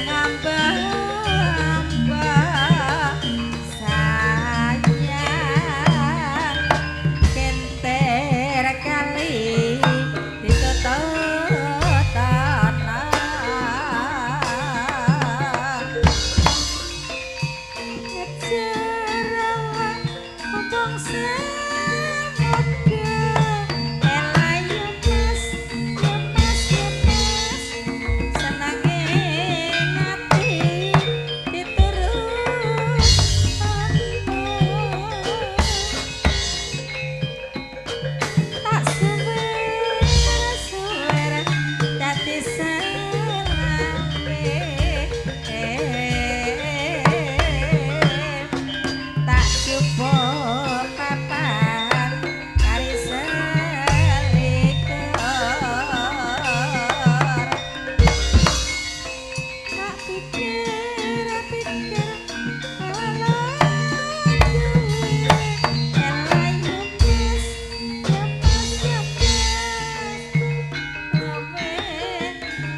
Ngamba-amba sayang kenter kali ditutup tanah ngejar wong semoga elayu mas yo mas yo mas senange ngati diturut tak suwer suwer dadi selawe tak jupuk papan kari selikur tak pikir pikir elayu mas yo mas yo mas luwe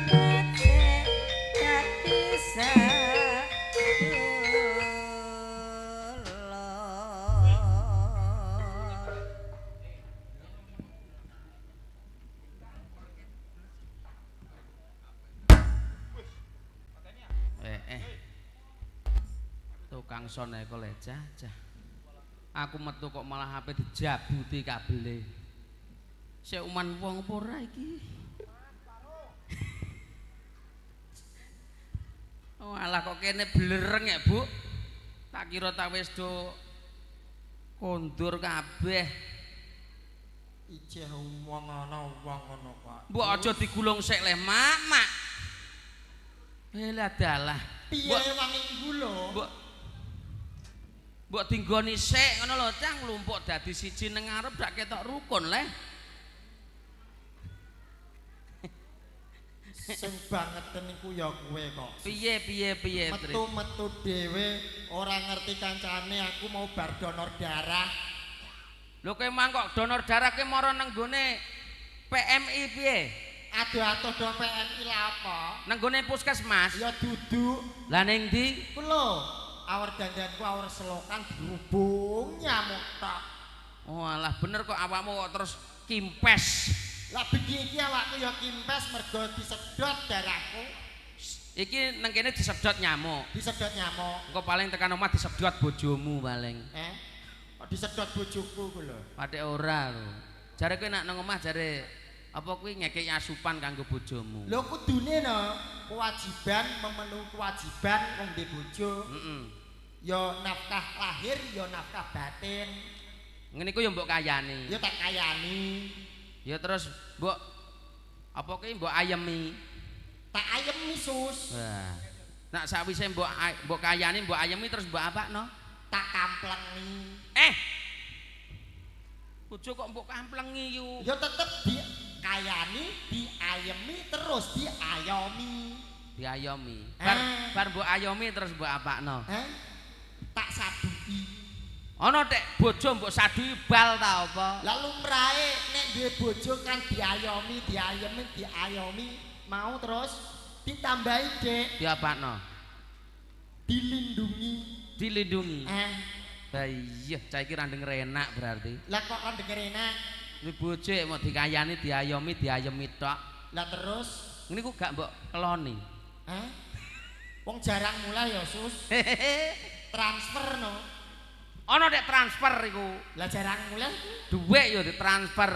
becik dadi sedulur. Eh, eh. Tukang sound e kok lecah, cah. Aku metu kok malah HP dijabuti kabele. Sik uman wong apa ora iki? Oh alah kok kene blereng ya, Bu. Tak kira tak wis do kondur kabeh. Ijeh wong ana wong ngono kok. Mbok aja digulung sik leh, Mak, Mak. Lah dalah. Piye wangi gulung? Mbok mbok dinggoni sik ngono lho, Cang, lumpuk dadi siji nang ngarep dak ketok rukun leh. Sing bangeten iku ya kowe kok. Piye piye piye, Tri? Metu-metu dhewe ora ngerti kancane aku mau bar donor darah. Lho kowe mang kok donor darah kowe mara nang gone PMI piye? Aduh-aduh do PMI lah apa? Nang gone puskesmas. Ya duduk. Lah ning ndi? Ku lho, awar dandanku awar selokan dirubung nyamuk tok. Oh alah bener kok awakmu kok terus kimpes. Lah bengi iki awakku ya kimpes mergo disedot darahku, Iki nang kene disedot nyamuk. Disedot nyamuk. Engko paling tekan omah disedot bojomu paling. Eh? Kok disedot bojoku ku lho. Pathek ora lho. Jare kowe nak nang omah jare apa kuwi ngekeki asupan kanggo bojomu. Lho kudune no, kewajiban memenuhi kewajiban wong ndek bojo. Heeh. Ya nafkah lahir, ya nafkah batin. Ngene iku ya mbok kayani. Ya tak kayani. Ya terus mbok apa kuwi mbok ayemi. Tak ayemi sus. Wah. Nak sakwise mbok mbok kayani mbok ayemi terus mbok apakno? Tak kamplengi. Eh. Bojo kok mbok kamplengi yu. Ya tetep dikayani, diayemi terus diayomi. Diayomi. Bar Eh. bar mbok ayomi terus mbok apakno? Eh? Tak saduki. Ana tek bojo mbok saduki bal ta apa? Lah lumrahe nek duwe bojo kan diayomi, diayemi, diayomi, mau terus ditambahi Dek, Diapakno? Dilindungi. Dilindungi. Eh, Lah iya, cah iki ra denger enak berarti. Lah kok ora denger enak? Kuwi bojo mau dikayani, diayomi, diayemi tok. Lah terus Ngene ku gak mbok keloni. Eh? Wong jarang mulai ya, Sus. Transfer no. Ana nek transfer iku. Lah jarang mulai. Dhuwit ya ditransfer.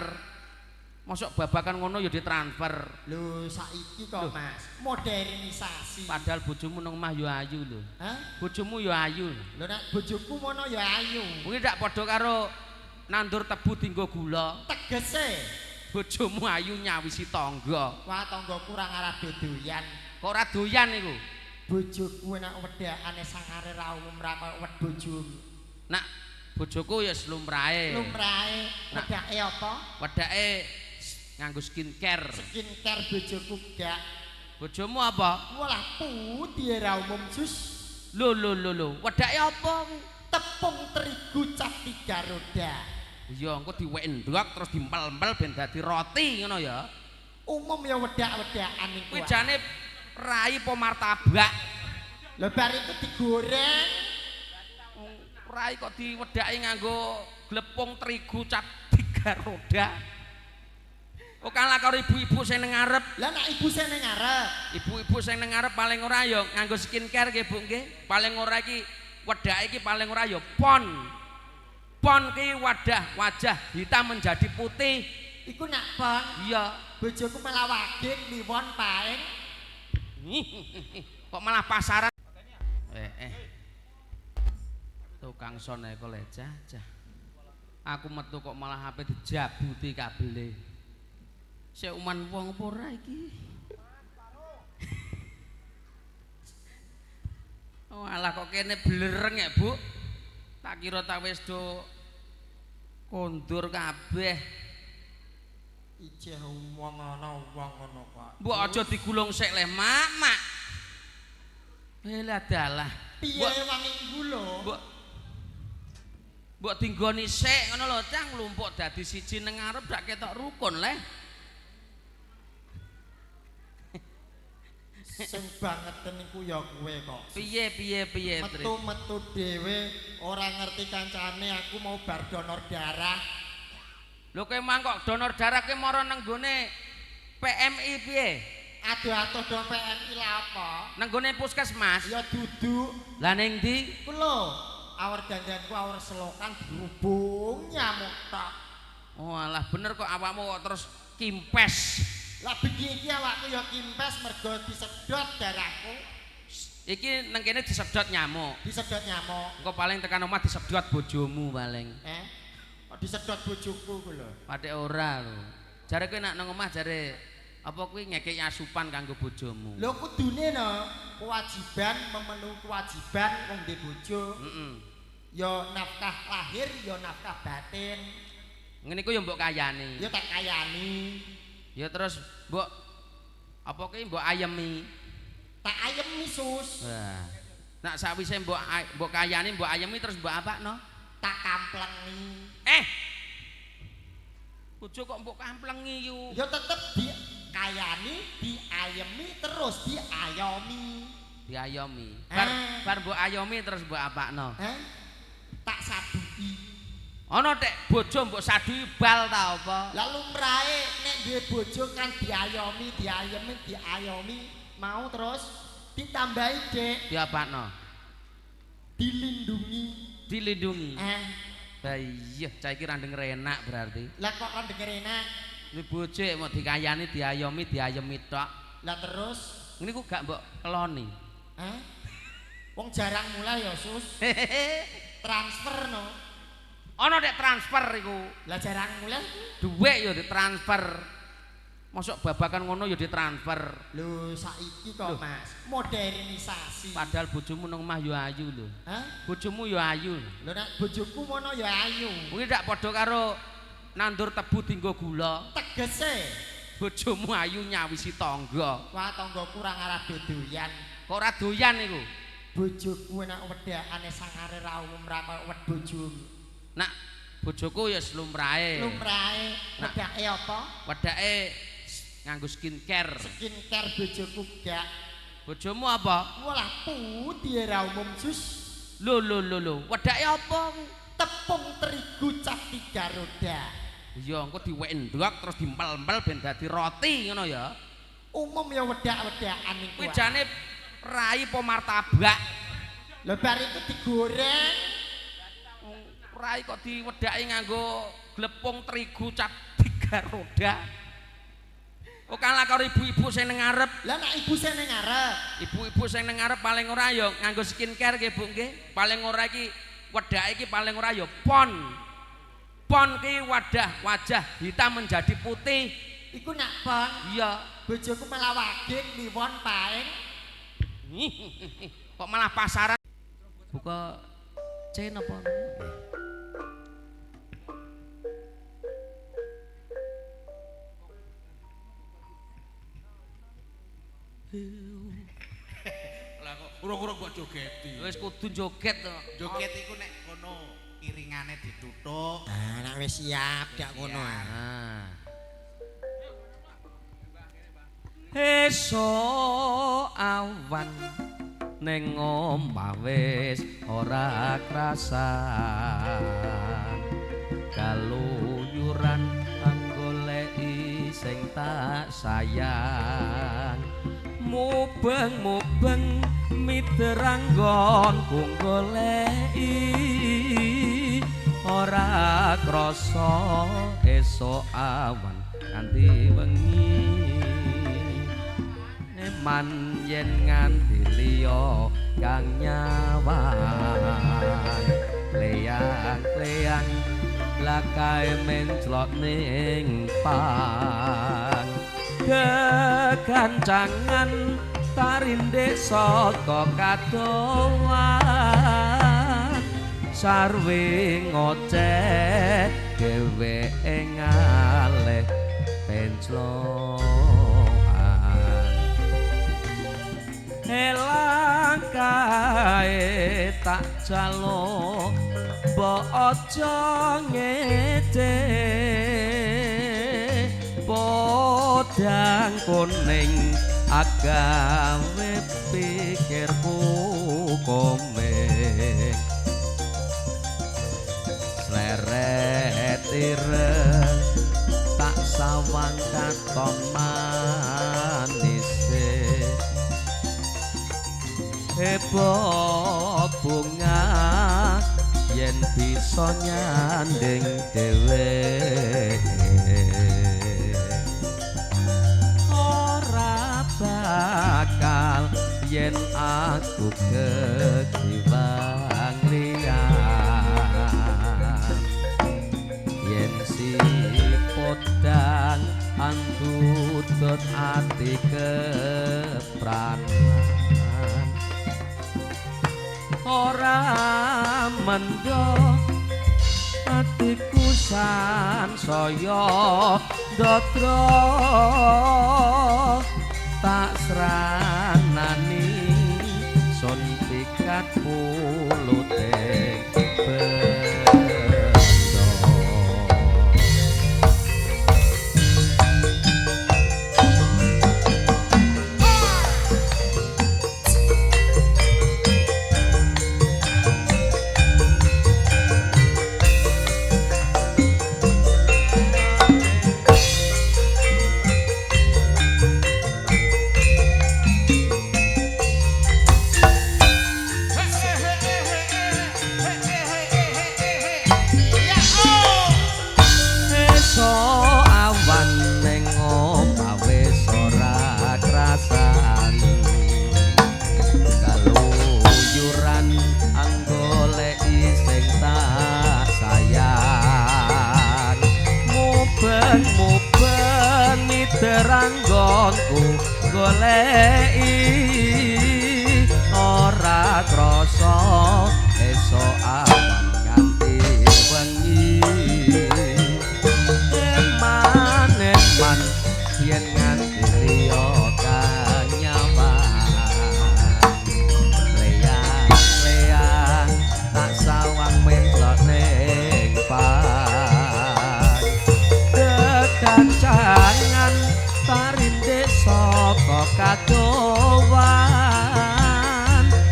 Mosok babakan ngono ya ditransfer. Lho saiki kok, Mas, modernisasi. Padahal bojomu nang omah ya ayu lho. Hah? Bojomu ya ayu. Lho nek bojoku mono ya ayu. Mungkin ndak padha karo nandur tebu dinggo gula. Tegese Bojomu ayu nyawisi tangga. Wah, tanggaku ora ngarah doyan. Kok ora doyan iku? Bojoku nek wedakane sangare ra umum ra koyo wed bojomu. Nak bojoku ya lumrahe. Lumrahe wedake apa? Wedake nganggo skincare. Skincare bojoku gak. Bojomu apa? Walah putih ra umum, Sus. Lho lho lho lho, wedake apa kuwi? Tepung terigu cap 3 roda. Iya, engko diwek ndok terus diempel-empel ben dadi roti ngono ya. Umum ya wedak-wedakan iku. Kuwi jane rai apa martabak? Lho bar iku digoreng. Rai kok diwedhaki nganggo glepung terigu cap 3 roda. Oh kalah karo ibu-ibu sing nang ngarep. Lah nek ibu sing nang ngarep, ibu-ibu sing nang ngarep paling ora ya nganggo skincare nggih Bu nggih. Paling ora iki wedhake iki paling ora ya pon. Pon ki wadah wajah hitam menjadi putih. Iku nak pon. Iya. Bojoku malah waging liwon paing. Kok malah pasaran. Tukang son e kok cah. Aku metu kok malah HP dijabuti kabele. Sik uman wong apa ora iki? Oh alah kok kene blereng ya, Bu. Tak kira tak wis do kondur kabeh. Ijeh wong ana wong ngono kok. Mbok aja digulung sik leh, Mak, Mak. Lah dalah. Piye wangi gulung? Mbok dinggoni sik ngono lho, Cang, lumpuk dadi siji nang ngarep dak ketok rukun leh. Sing bangeten iku ya kowe kok. Piye piye piye, Tri? Metu-metu dhewe ora ngerti kancane aku mau bar donor darah. Lho kowe mang kok donor darah kowe mara nang nggone PMI piye? Aduh-aduh dong PMI lha apa? Nang nggone puskesmas? Ya duduk. Lah ning ndi? Ku lho, awar dandanku awar selokan dirubung nyamuk tok. Oh alah bener kok awakmu kok terus kimpes. Lah bengi iki awakku ya kimpes mergo disedot darahku. Iki nang kene disedot nyamuk. Disedot nyamuk. Engko paling tekan omah disedot bojomu paling. Kok disedot bojoku ku lho. Pathek ora lho. Jare kowe nek nang omah jare apa kuwi ngekeki asupan kanggo bojomu. Lho kudune no, kewajiban memenuhi kewajiban wong ndek bojo. Heeh. Ya nafkah lahir ya nafkah batin. Ngene iku ya mbok kayani. Ya tak kayani. Ya terus mbok apa kuwi mbok ayemi. Tak ayemi sus. Wah. Nek sakwise mbok mbok kayani mbok ayemi terus mbok apakno? Tak kamplengi. Bojo kok mbok kamplengi yu. Ya tetep dikayani, diayemi terus diayomi. Diayomi. Bar mbok ayomi terus mbok apakno? Tak saduki. Ana tek bojo mbok saduki bal ta apa? Lah lumrahe nek duwe bojo kan diayomi, diayemi, diayomi mau terus ditambahi Dek. Diapakno? Dilindungi. Dilindungi. Lah iya, cah iki ra denger enak berarti. Lah kok ra denger enak? Ini bojo mau dikayani, diayomi, diayemi tok. Lah terus ngene ku gak mbok keloni. Wong jarang mulai ya, Sus. Transfer no. Ana nek transfer iku. Lah jarang mulai. Dhuwit ya ditransfer. Mosok babakan ngono ya ditransfer. Lho saiki kok Mas, modernisasi. Padahal bojomu nang omah ya ayu lho. Hah? Bojomu ya ayu. Lho nek bojoku mono ya ayu. Kuwi ndak padha karo nandur tebu dinggo gula. Tegese bojomu ayu nyawisi tangga. Wah tanggaku ora ngarah doyan. Kok ora doyan iku? Bojoku nek wedakane sangare ra umum ra koyo wed bojomu. Nak bojoku ya lumrahe. Lumrahe. Wedake apa? Wedake nganggo skincare. Skincare bojoku gak. Bojomu apa? Walah putih ra umum sus. Lho lho lho lho, wedake apa? Tepung terigu cap 3 roda. Iya, engko diwek ndok terus diempel-empel ben dadi roti ngono ya. Umum ya wedak-wedakan iku. Kuwi jane rai apa martabak? Lho bar iku digoreng. Rai kok diwedhaki nganggo glepung terigu cap 3 roda. Oh kalah karo ibu-ibu sing nang ngarep. Lah nek ibu sing nang ngarep, ibu-ibu sing nang ngarep paling ora ya nganggo skincare nggih Bu nggih. Paling ora iki wedhake iki paling ora ya pon. Pon ki wadah wajah hitam menjadi putih. Iku nak pon. Iya. Bojoku malah waging liwon paing. Kok malah pasaran. Buka C napa? Lah kok urung-urung kok jogeti. Wis kudu joget to. Joget iku nek kono iringane ditutuk. Ah, nek wis siap dak ngono ah. Esuk awan ning omah wis ora krasan, kaluyuran anggoleki sing tak sayang. Mubeng-mubeng mideranggonku goleki, ora krasa esuk awan nganti wengi. Eman yen nganti liya kang nyawang, kleyang-kleyang lakae menclot ning pang. Kegancangan tarindek saka kadowan, sarwe ngoceh dheweke ngalih penclokan. Elang kae tak jaluk mbok aja ngece, podang kuning agawe pikirku komeng. Sleret ireng tak sawang katon manise, heboh bunga yen bisa nyanding dheweke. Ora bakal yen aku kekiwang liyan, yen si podang antutut ati kepranan. Ora mendho atiku sansaya ndadra, tak sranani sun pikat pulute bendo. Teranggonku goleki, ora krasa esuk awan nganti wengi. Eman eman yen nganti liya kang nyawang, leyang-leyang tak sawang menclot ning pang. Kekancangan tarindek saka kadowan,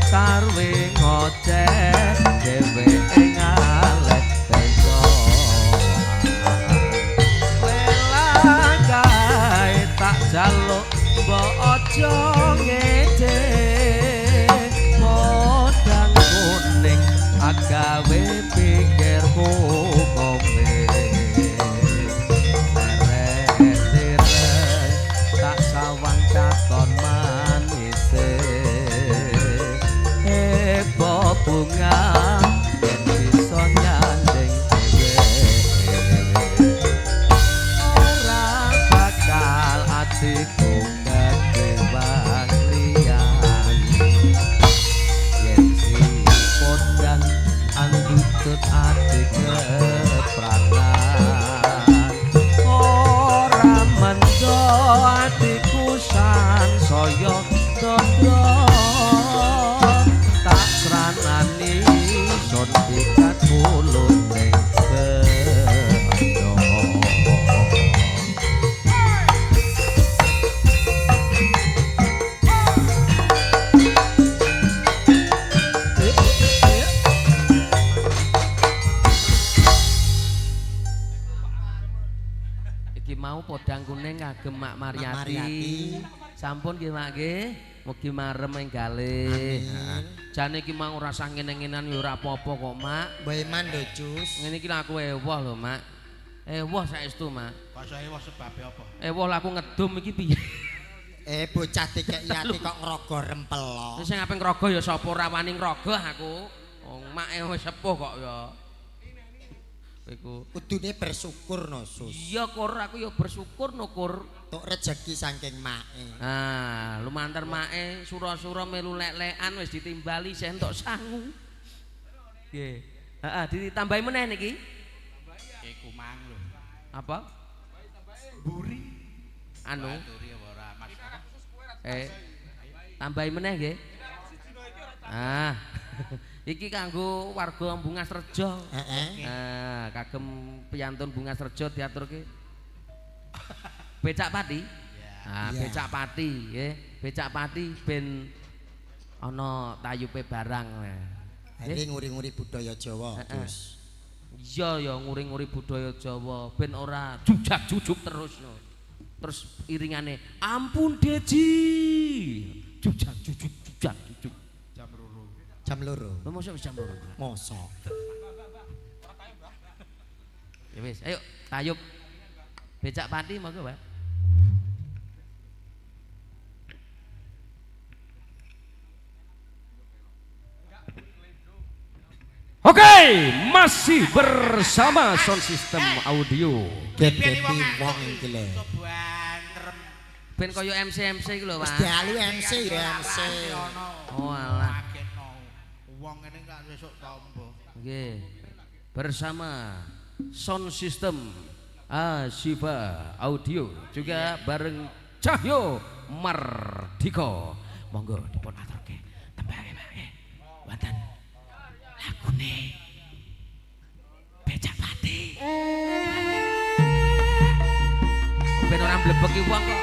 sarwe ngoceh dheweke ngalih bencokan. Welang kae tak jaluk mbok aja ngece, podang kuning agawe pikirku komeng. Sawang katon manise, heboh bunga yen bisa nyanding dheweke. Ora bakal atiku kekewang liyan, yen si podang andutut ati kepranan. Ora mendho atiku sansaya ndadra, tak sranani Mau podang kuning kagem Mak Mariati. Mariati. Sampun nggih Mak nggih. Mugi marem enggalih. Jane iki mang ora usah ngene-ngenan ya ora apa-apa kok, Mak. Mbok Iman lho, Cus. Ngene iki lho aku ewuh lho, Mak. Ewuh saestu, Mak. Kok iso ewuh sebabe apa? Ewuh lah aku ngedum iki piye? Bocah dikeki ati kok ngrogo rempel. Wis sing ape ngrogo ya sapa ora wani ngrogo aku. Wong make wis sepuh kok ya. Iku Kudune bersyukur no, Sus. iya kur aku ya bersyukur no kur. Tok rejeki saking make. Ah, lumantar make sura-sura melu lek-lekan wis ditimbali sih entuk sangu. Nggih. Heeh, ditambahi meneh niki. Iku mang lho. Apa? Buri. Anu, Baturi apa ora Mas? Tambahi meneh nggih. Ah. Iki kanggo warga Bungasrejo. Heeh. Ah, kagem piyantun Bungasrejo diaturke. Becak Pati. Ah, Iya. becak Pati nggih. Becak Pati ben ana tayupe barang. Iki nguri-nguri budaya Jawa, Gus. Iya ya nguri-nguri budaya Jawa ben ora jujak-jujuk terus no. Terus iringane ampun Deji. Jujak-jujuk jujak-jujuk. Jam 2. Jam 2. Lho mosok wis jam 2. Mosok. Ya wis, ayo tayub. Becak Pati monggo, Pak. Oke, masih bersama sound system audio. Gedhe wong iki lho. Ben kaya MC-MC iki lho, Wis Pak. dalu MC ya MC. Oh alah. Kagetno. Wong ngene gak sesuk tombo. Nggih. Bersama sound system Asifa Audio juga bareng Cahyo Mardiko. Monggo dipun aturke tembange Pak nggih. Wonten lagune Becak Pati. Ben ora mblebeki wong kok.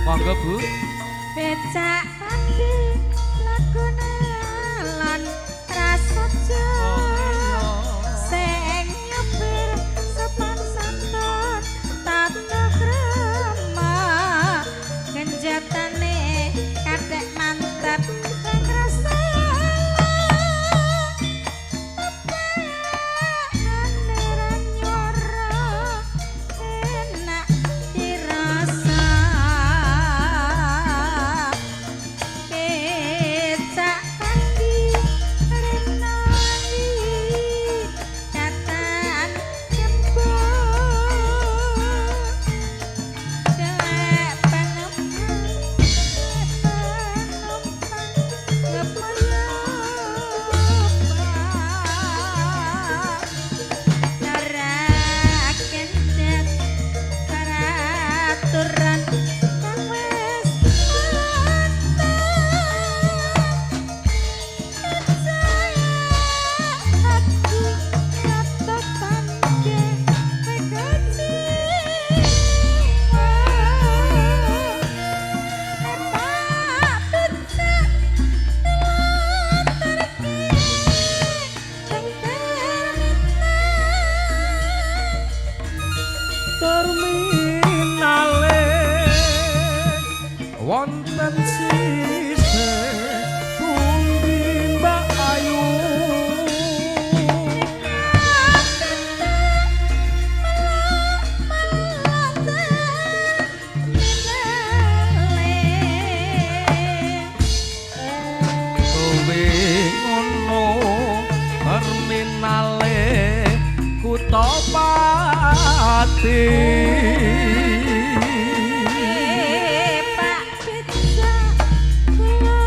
Monggo Bu. Becak Pati lagune lan prasaja sing nyupir sopan santun tata krama genjatane kathek mantep lan rasa tepakane ra nyora enak dirasa. Becak Pati renai katan kembang delek penumpang penumpang ngepelupak ora kendet peraturan kang wis mantep. Percaya aku nyoto pangke kecewa. Pak becak dilatarke teng terminal. Terminale wonten sisih pundi Mbak Ayu. Kowe ngono terminale kutha Pati. Pak becak kula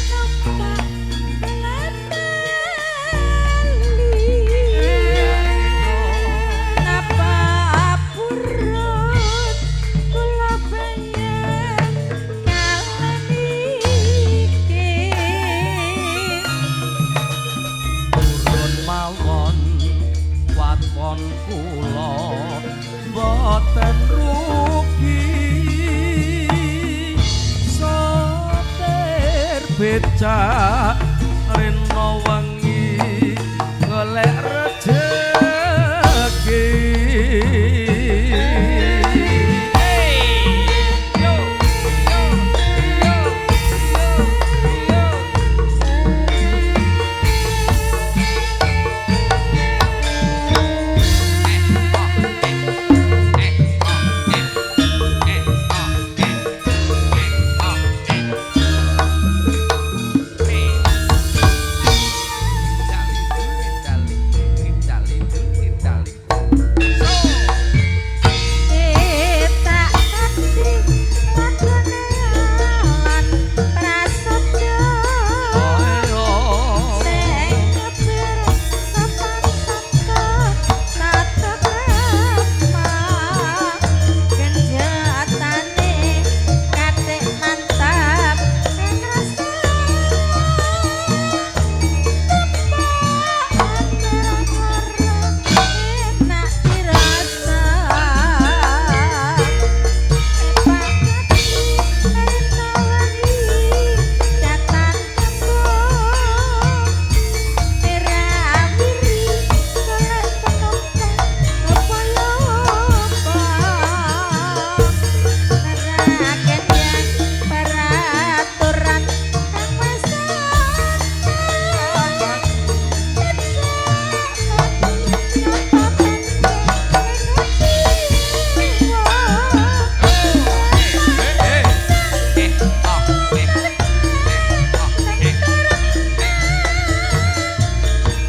numpak bali. Napa purun kula pengen kalen iki. Turun becak rena wengi golek rejeki.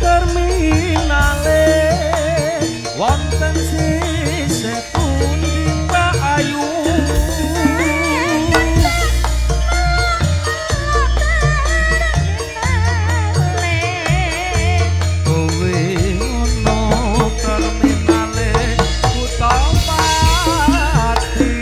Terminale wonten sisih pundi Mbak Ayu? Kowe ngono terminale kutha Pati.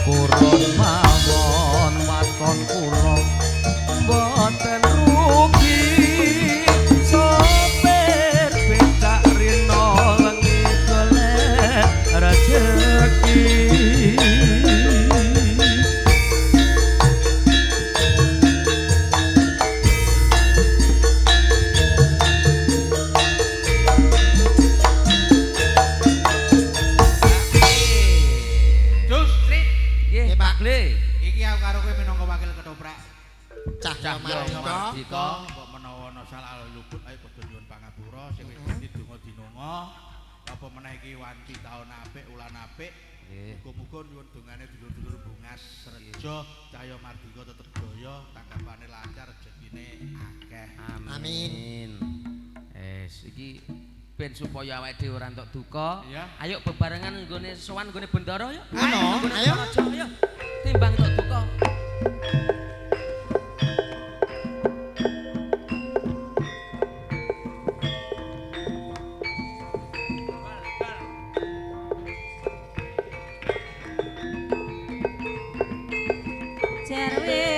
Purun mawon waton kula mboten rugi, sopir becak rina wengi golek rejeki. Jus, Trit. Nggih, Nggih, Pak Pak. Gle. Iki aku karo kowe minangka wakil ketoprak. Cahya Cahya Mardika. Mardika. Mbok menawa ana salah luput ayo padha nyuwun pangapura sing wis dadi donga dinonga. Apa meneh iki wanci taun apik, ulan apik. Nggih. Muga-muga nyuwun dongane dulur-dulur Bungas Rejo, Cahya Mardika tetep jaya, tanggapane lancar, rezekine akeh. Amin. Es iki ben supaya awake dhewe ora entuk duka. Iya. Ayo bebarengan nggone sowan nggone bendara yuk. Ngono, Nggone ayo. Raja, ayo. Timbang entuk duka. Jarwe